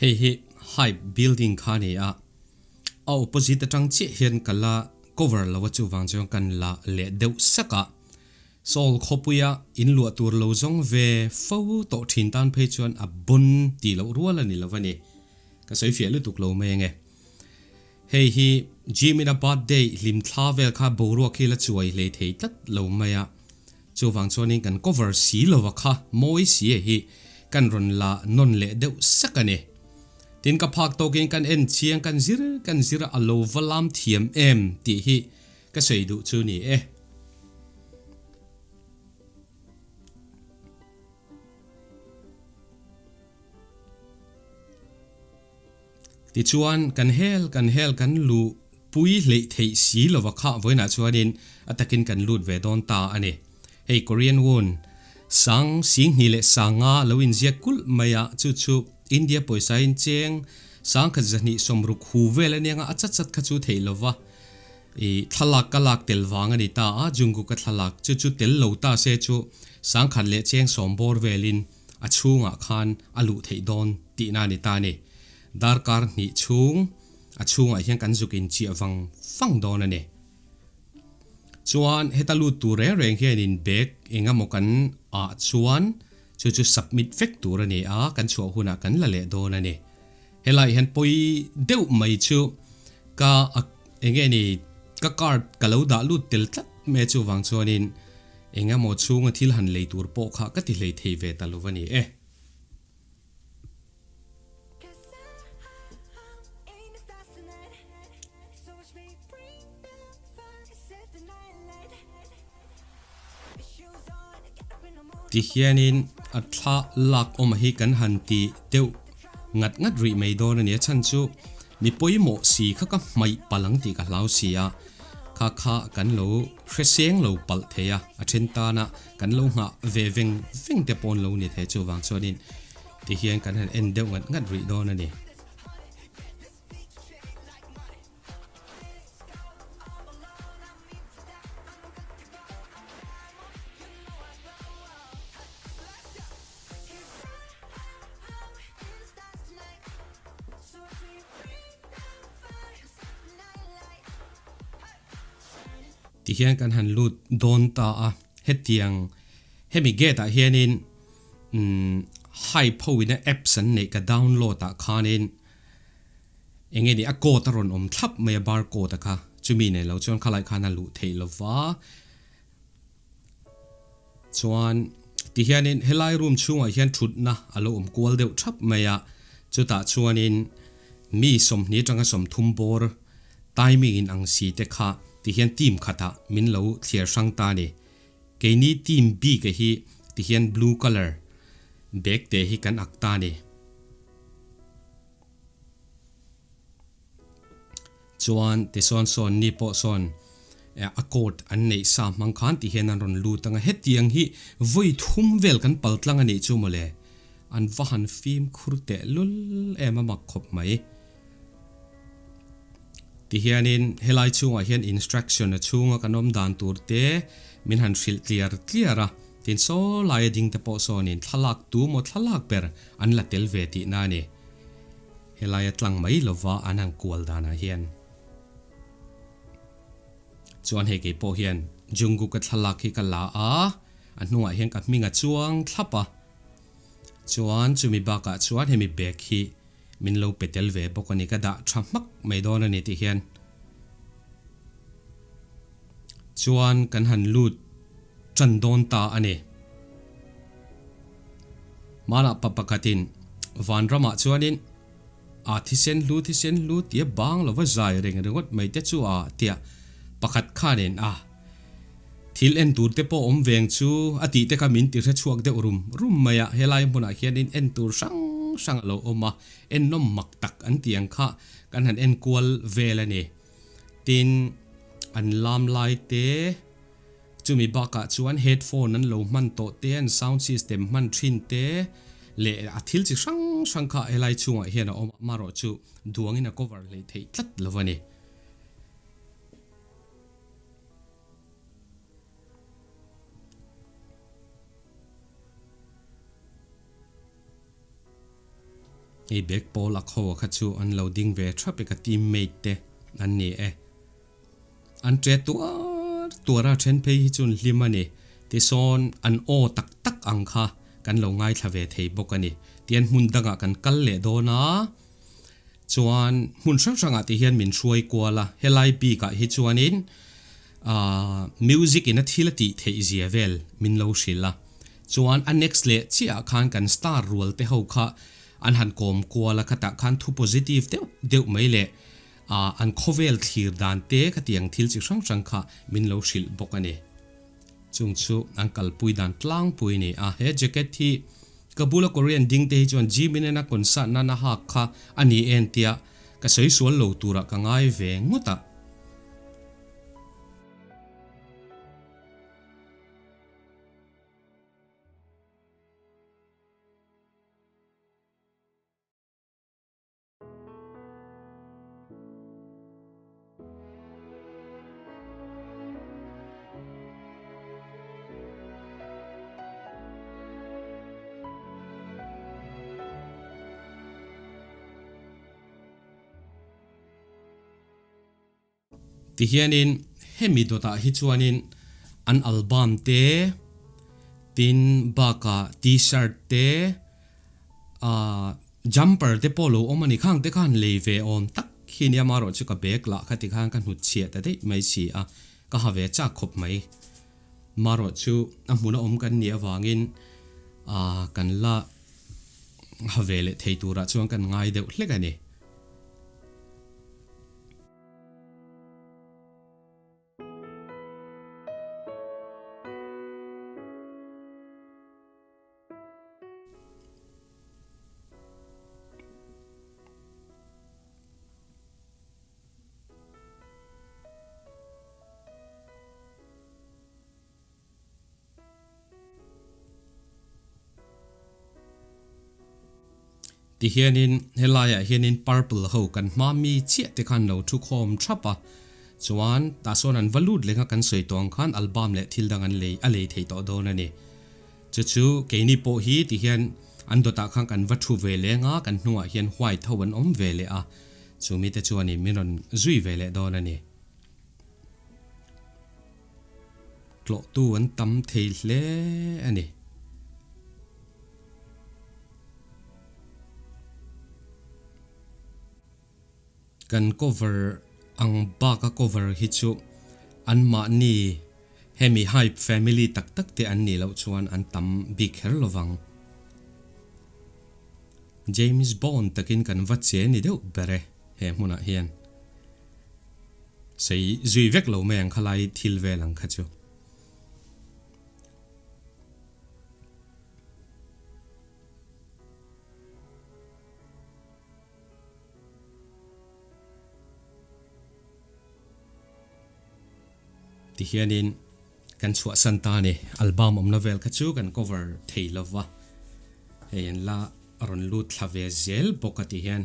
Hei hi Hype building kha a ni a, a opposite atang chiah hian ka la cover lo a chuvang chuan kan la leh deuh sak a. Seoul khawpuia in luah tur lo zawng ve fo tawh thin tan phei chuan a bon tih loh rual a ni lo a ni. Ka sawi fiah lutuk lo mai ange. Hei hi Jimin a birthday hlim thla vel kha boruak hi la chuai hlei thei tlat lo mai a. Chuvang chuanin kan cover si lova kha mawi si e hi kan rawn la nawn leh deuh sak a ni. Tin ka phak tawkin kan en chiang kan zir kan zir a lo va lam thiam em tih hi ka sawi duh chu ni e. Tichuan, kan hel kan hel kan luh pui hleih theih si lova kha vawiinah chuanin a takin kan lut ve dawn ta a ni. Hei Korean Won sang singhnih leh sanga lo inziak kulh mai a, chu chu India pawisa in cheng sangkhat zahnih sawmruk hu vel a nia nga a chat chat kha chu theih lova i thlalak ka lak tel vang a ni ta a, Jungkook a thlalak chu chu tel lo ta se chu sangkhat leh cheng sawm bawr velin a chhungah khan a luh theih dawn tihna a ni ta a ni. Darkar hnih chhung a chhungah hian kan zuk inchiah vang vang dawn a ni. Chuan heta lut tur reng reng hianin bag eng emaw kan ah chuan chu chu submit vek tur a ni a, kan chhuah hunah kan la leh dawn a ni. Helai hian pawi deuh mai chu ka eng nge ni ka card ka lo dah lut tel tlat mai a chuvang chuanin eng emaw chhunga thil han lei tur pawh kha ka ti hlei thei ve ta lo a ni e. Tihianin a thla lak awm hi kan han ti deuh ngat ngat rih mai dawn a ni. A chhan chu mi pawimawh si kha ka hmaih palh ang tih ka hlau si a, kha kha kan lo hre seng lo palh thei a, a then tana kan lo nghah ve veng veng te pawh an lo ni thei chuvang chuanin tihian kan han en deuh ngat ngat rih dawn a ni. Tihian kan han lut dawn ta a, hetiang hemi gate ah hianin umm hype ho ina apps an neih ka download ah khanin Eng nge ni a code a rawn awm thlap mai a bar code a kha chumi nei lo chuan khalai khan a luh theih lo va chuan ti hianin helai room chhungah hian thutna a lo awm kual deuh thap mai a chutah chuanin mi sawmhnih atanga sawmthum bawr timing in ang si te kha ti hian team khatah min lo thliar hrang ta a ni keini team bik a hi ti hian blue colour bag te hi kan ak ta a ni. Chuan tisawn sawn ni pawh sawn a coat an neih sa hmang khan ti hian an rawn lut ang a, hetiang hi vawi thum vel kan pal tlang a nih chu mawle, an va han fimkhur teh lul em a mak khawp mai. Tihianin helai chhungah hian instruction a chhunga kan awm dan tur te min han hrilh tliar tliar a, tin saw laia ding te pawh sawnin thlalak tu maw thlalak ber an la tel ve tihna a ni. Helaia tlang mai lova an han kual danah hian chuan hei kei pawh hian Jungkook-a thlalak hi ka la a, a hnungah hian ka hming a chuang thlap a, chuan chumi bakah chuan hemi bag hi min lo pe tel ve bawk a ni, ka dah tha hmak mai dawn a ni tih hian chuan kan han lut tan dawn ta a ni. Hmanah pa pakhatin vanramah chuanin a thisen hlu thisen hlu tia bang lova zai reng ringawt mai te chu a tia pakhat khanin a thil en tur te pawh awm veng chu a tih te kha min ti hre chhuak deuh rum rum mai a, helai hmunah hianin en tur hrang hrang a lo awm a, ennawm mak tak an tih ang kha kan han en kual vel a ni. Tin, an lam lai te. Chumi bakah chuan headphone an lo hman tawh te, an sound system hman thin te leh a thil chi hrang hrang kha helai chhungah hian a awm a, amaherawh chu duangin a cover hleih theih tlat lo a ni. Hei bag pawl ak ho a kha chu an lo ding ve thap e ka teammate te an ni e. An ṭe tuar tuar a then phei hi chu an hlim a ni. Tisawn an aw tak tak ang kha kan lo ngaithla ve thei bawk a ni. Tian hmun dangah kan kal leh dawn a, chuan hmun hrang hrangah tih hian min hruai kual a. Helai bikah hi chuanin aah music in a thil a tih theih zia vel min lo hrilh a. Chuan a next leh chiahah khan kan star rual te ho kha an han kawm kual a, khatah khan thu positive deuh deuh mai leh Ah, an khawvel thlir dan te khatiang thil chi hrang hrang kha min lo hrilh bawk a ni. Chung chu an kalpui dan tlangpui a ni a. He jacket hi ka bula Korean ding te hi chuan Jimin ena concert nana hak kha a ni en tia ka sawi sual lo turah ka ngai ve ngawt a. Tihianin hemi dawtah hi chuanin an album te, tin bakah t-shirt te, ahh jumper te pawh lo awm a ni. Khang te khan lei ve awm tak hi nia marawh chu ka bag lah kha tikhan ka hnut chhiah ta daih mai si a, ka ha ve chak khawp mai. Marawh chu a hmuna awm kan nih avangin ahh kan la ha ve leh thei turah chuan kan ngai deuh hlek a ni. Tihianin helaiah hianin purple ho kan hma mi chiah te khan lo thu khawm thap a, chuan tah sawn an va lut leng a kan sawi tawh ang khan album leh thil dang an lei a lei thei tawh dawn a ni. Chu chu keini pawh hi tihian an dawtah khan kan va thu ve leng a, kan hnungah hian white ho an awm ve leh a, chumi te chuanin min rawn zui ve leh dawn a ni. Tlawhtu an tam thei hle a ni. Kan cover ang baka cover hi chu anmahni hemi hype family tak tak te an nih loh chuan an tam bik kher lovang. James Bond takin kan va che ni deuh ber e he hmunah hian. Sei zui vek lo mai ang khalai thil vel ang kha chu. Tihianin kan chhuahsan ta a ni. Album awmna vel kha chu kan cover thei lova, hei an la rawn lut thla ve zel bawk a tihian.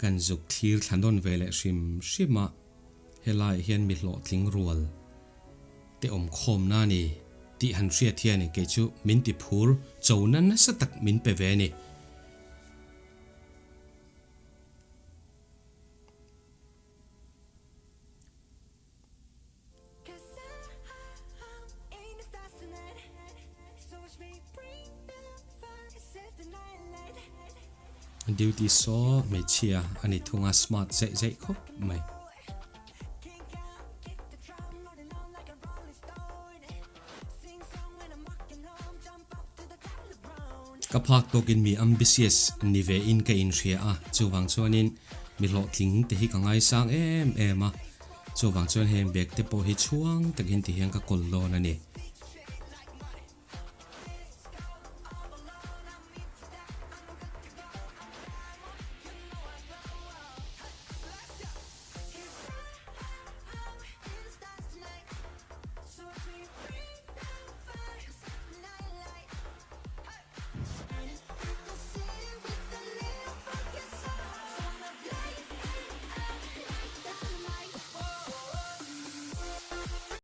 Kan zuk thlir thla nawn ve leh hrim hrim a, helaiah hian mi hlawhtling rual te awm khawmna a ni tih han hriat hian kei chu min ti phur chona nasa tak min pe ve a ni. Duty saw hmeichhia a ni thung a smart zeih zeih khawp mai. Ka phak tawkin mi ambitious ni ve in ka inhria a, chuvang chuanin mi hlawhtling te hi ka ngaisang em em a, chuvang chuan heng bag te pawh hi chhuang takin ti hian ka kawl dawn a ni.